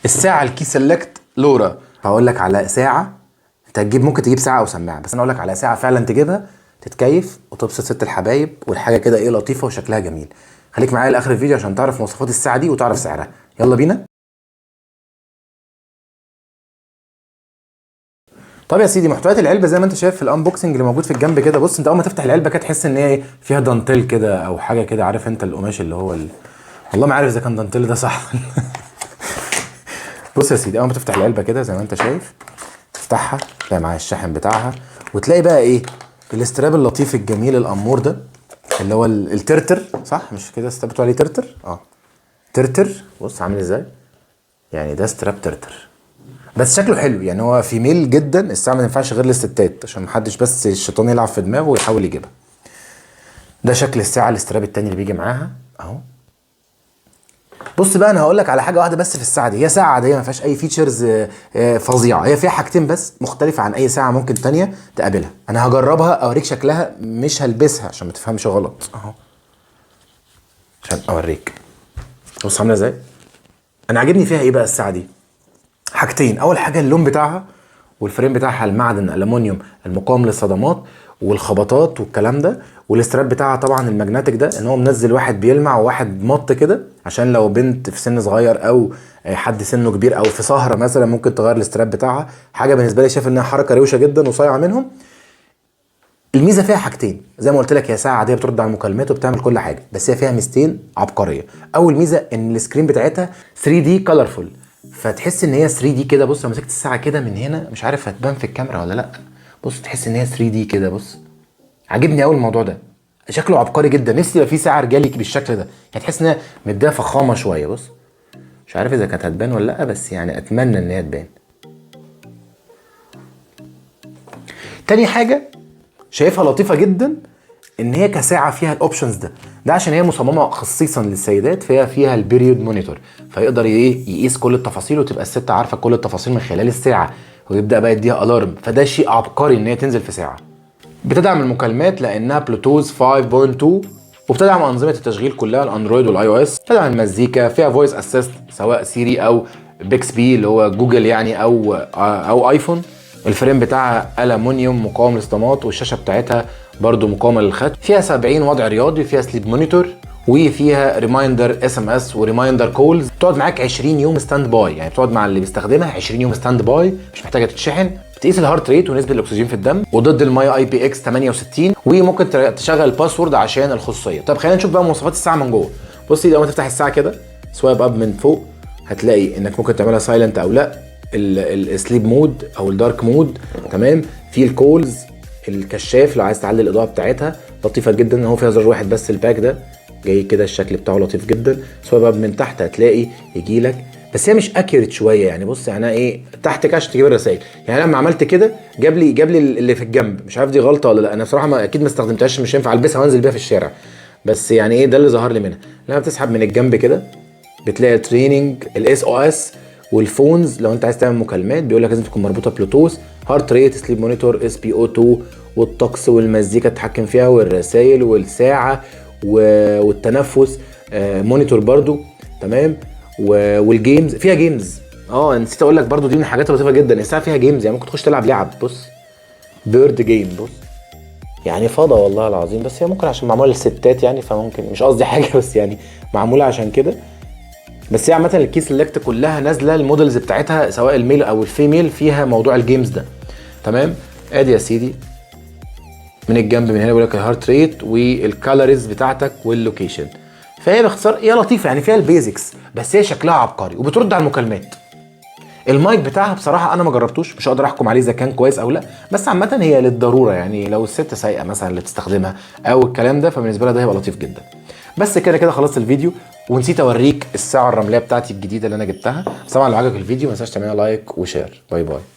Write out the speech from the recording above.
الساعة ال Kieslect Lora. هقول لك على ساعة انت هتجيب، ممكن تجيب ساعة او سماعه، بس انا اقول لك على ساعة فعلا تجيبها تتكيف وتبسط ست الحبايب، والحاجة كده ايه لطيفة وشكلها جميل. خليك معايا لاخر الفيديو عشان تعرف مواصفات الساعة دي وتعرف سعرها. يلا بينا. طب يا سيدي، محتويات العلبة زي ما انت شايف في ال unboxing اللي موجود في الجنب كده. بص، انت اول ما تفتح العلبة كده تحس ان هي ايه، فيها دانتيل كده او حاجة كده، عارف انت القماش اللي هو والله ما عارف اذا كان دانتيل ده صح. بص يا سيدي، اول ما تفتح العلبة كده زي ما انت شايف، تفتحها تلاقي معاها الشاحن بتاعها، وتلاقي بقى ايه ال strap اللطيف الجميل الامور ده اللي هو الترتر، صح مش كده؟ strap بتقول عليه ترتر؟ ترتر. بص عامل ازاي، يعني ده strap ترتر بس شكله حلو، يعني هو female جدا. الساعة ما تنفعش غير للستات عشان محدش بس الشيطان يلعب في دماغه ويحاول يجيبها. ده شكل الساعة، ال strap التاني اللي بيجي معاها اهو. بص بقى، انا هقول لك على حاجة واحدة بس في الساعة دي. هي ساعة عادية ما فيهاش اي features فظيعة، هي فيها حاجتين بس مختلفة عن اي ساعة ممكن تانية تقابلها. انا هجربها اوريك شكلها، مش هلبسها عشان ما تفهمش غلط اهو، عشان اوريك. بص عامله ازاي. انا عاجبني فيها ايه بقى الساعة دي؟ حاجتين. اول حاجة اللون بتاعها وال frame بتاعها المعدن الالومنيوم المقاوم للصدمات والخبطات والكلام ده، وال strap بتاعها طبعا ال magnetic ده، ان هو منزل واحد بيلمع وواحد مط كده، عشان لو بنت في سن صغير او حد سنة كبير او في سهره مثلا ممكن تغير ال strap بتاعها. حاجة بالنسبة لي شايف انها حركة روشه جدا وصايعه منهم. الميزة فيها حاجتين زي ما قلت لك، هي ساعة عادية بترد على المكالمات وبتعمل كل حاجة، بس هي فيها ميزتين عبقرية. اول ميزة ان ال screen بتاعتها 3D colorful، فتحس ان هي 3D كده. بص لو مسكت الساعة كده من هنا، مش عارف هتبان في الكاميرا ولا لا، بص تحس ان هي 3D كده. بص عاجبني قوي الموضوع ده، شكله عبقري جدا. نفسي يبقى في ساعة رجالي بالشكل ده، يعني تحس انها مديها فخامة شوية. بص مش عارف اذا كانت هتبان ولا لا، بس يعني اتمنى ان هي تبان. تاني حاجة شايفها لطيفة جدا، ان هي كساعه فيها ال options ده، ده عشان هي مصممه خصيصا للسيدات، فهي فيها ال period monitor، فيقدر ايه يقيس كل التفاصيل، وتبقى الست عارفه كل التفاصيل من خلال الساعة، ويبدا بقى يديها alarm. فده شيء عبقري ان هي تنزل في ساعة. بتدعم المكالمات لانها بلوتوث 5.2، وبتدعم انظمة التشغيل كلها الاندرويد وال iOS، بتدعم المزيكا، فيها voice assist سواء Siri او Bixby اللي هو جوجل يعني او ايفون. ال frame بتاعها الومنيوم مقاوم للصدمات، والشاشه بتاعتها برضو مقاومة للخدش. فيها 70 وضع رياضي، فيها sleep monitor، وفيها reminder SMS و reminder calls. تقعد معاك 20 يوم standby، يعني تقعد مع اللي بيستخدمها 20 يوم standby، مش محتاجه تتشحن. بتقيس ال heart rate ونسبه الاكسجين في الدم، وضد المية IPX 68، وممكن تشغل password عشان الخصوصية. طب خلينا نشوف بقى مواصفات الساعة من جوه. بصي، اول ما تفتح الساعة كده swipe up من فوق، هتلاقي انك ممكن تعملها silent او لا، ال sleep mode او ال dark mode، تمام. في ال calls، الكشاف لو عايز تعلي الاضاءة بتاعتها، لطيفة جدا ان هو فيها زرار واحد بس. ال back ده جاي كده الشكل بتاعه لطيف جدا. swipe up من تحت هتلاقي يجي لك، بس هي مش accurate شوية، يعني بص يعني ايه تحت كده عشان تجيب الرسائل. يعني لما عملت كده جاب لي اللي في الجنب، مش عارف دي غلطه ولا لا. انا بصراحة اكيد ما استخدمتهاش، مش هينفع البسها وانزل بيها في الشارع، بس يعني ايه ده اللي ظهر لي منها. لما بتسحب من الجنب كده بتلاقي training، ال SOS، وال phones لو انت عايز تعمل مكالمات بيقول لك لازم تكون مربوطة بلوتوث، heart rate، sleep monitor، SpO2، والطقس والمزيكا تتحكم فيها، والرسائل والساعة والتنفس، monitor برضو، تمام. وال games، فيها games. نسيت اقول لك برضو دي من الحاجات اللطيفة جدا، الساعة فيها games، يعني ممكن تخش تلعب لعب. بص bird game، بص يعني فضا والله العظيم، بس هي ممكن عشان معمولة للستات يعني، فممكن مش قصدي حاجة بس يعني معمولة عشان كده. بس هي عامة ال Kieslect كلها نازله ال models بتاعتها سواء ال male او ال female فيها موضوع ال games ده، تمام. ادي يا سيدي من الجنب من هنا بيقول لك ال heart rate وال calories بتاعتك وال location. فهي باختصار هي لطيفة، يعني فيها ال basics، بس هي شكلها عبقري وبترد على المكالمات. المايك بتاعها بصراحة انا ما جربتوش، مش هقدر احكم عليه اذا كان كويس او لا، بس عامة هي للضرورة، يعني لو الست سايقه مثلا اللي بتستخدمها او الكلام ده، فبالنسبه لها ده هيبقى لطيف جدا. بس كده كده خلصت الفيديو، ونسيت اوريك الساعة الرملية بتاعتي الجديدة اللي انا جبتها. طبعا لو عجبك الفيديو ما تنساش تعمل like و share. bye bye.